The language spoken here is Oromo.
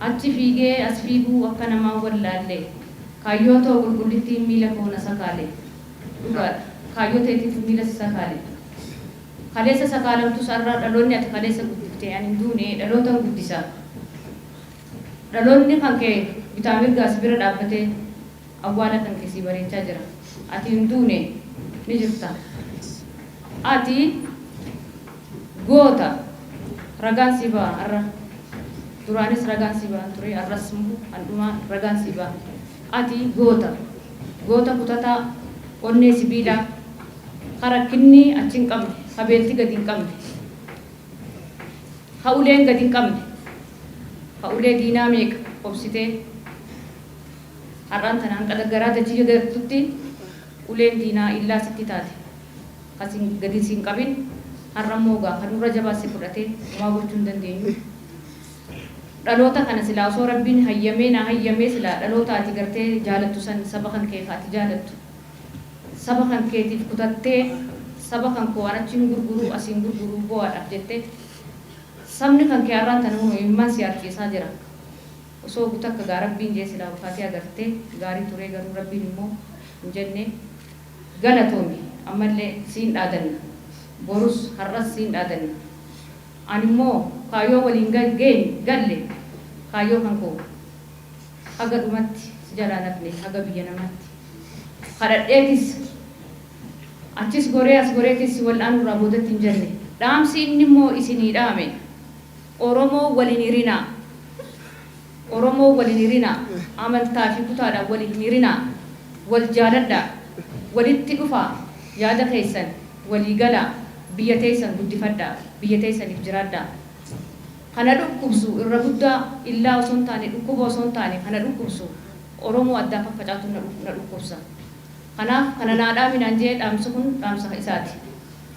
Achi fiigee as fiiguu akka namaa wallaalle, kaayyoo too qulqullittiin miila koo na sakaale. Dhugaadha. Kaayyoo teetiif miila si sakaale. Kaleessa sakaalamtus har'a dhaloonni ati kaleessa guddifte, ani hin duune, dhalootan guddisa. Dhaloonni kan kee bitaa mirgaa si bira dhaabbatee awwaala kan kee sii bareechaa jira. Ati hin duune, ni jirta. Ati goota, ragaan sii ba'a har'a. Duraanis ragaan sii ba'an ture, har'as immoo handhumaa ragaan sii ba'a. Ati goota. Goota kutataa, onnee sibiilaa, ka rakkinni achi hin qabne, ka beelti gadi hin qabne, ka uleen gadi hin qabne, ka ulee diinaa meeqa obsitee har'aan tana hanqa garaa dachii gartutti uleen diinaa illaa sitti taate, ka sin gadi sin qabin, har'a immoo gaa ka nurra jabaa si fudhatee homaa gochuu hin dandeenyu. Dhaloota kana silaa osoo Rabbiin hayyamee naa hayyamee, silaa dhaloota ati gartee jaalattu san, saba kan kee ka ati jaalattu, saba kan keetiif kutattee, saba kan koo an achiin gurguruu asiin gurguruu bu'aadhaaf jettee, sabni kan kee har'aan tana hunoo imimmaan si harciisaa jira. Osoo gutakka gaa Rabbiin jee silaa ulfaatee agartee gaarii turee, garuu Rabbiin immoo hin jenne. Galatoomi, ammallee siin dhaadanna, borus har'as siin dhaadanna. Ani immoo kaayyoo waliin geenye galle, kaayyoo kan koo haga dhumatti si jalaa nafne, haga biyya namaatti kadhadheetis achis goree as goreetis si wal'aanurraa boodatti hin jenne. Dhaamsi inni immoo isinii dhaame, Oromoo wal hin hirinaa, Oromoo wal hin hirinaa, amantaa fi kutaadhaan wal hin hirinaa, wal jaaladhaa, walitti dhufaa, yaada keessan walii galaa, biyya teessan guddifadhaa, biyya teessaniif jiraadhaa. Kana dhukkubsu irra guddaa illaa osoo hin taane, dhukkuba osoo hin taane, kana dhukkubsu Oromoo addaan faffacaatu na dhukkubsa. Kanaaf kana naa dhaaminaan jee, dhaamsi kun dhaamsa isaati.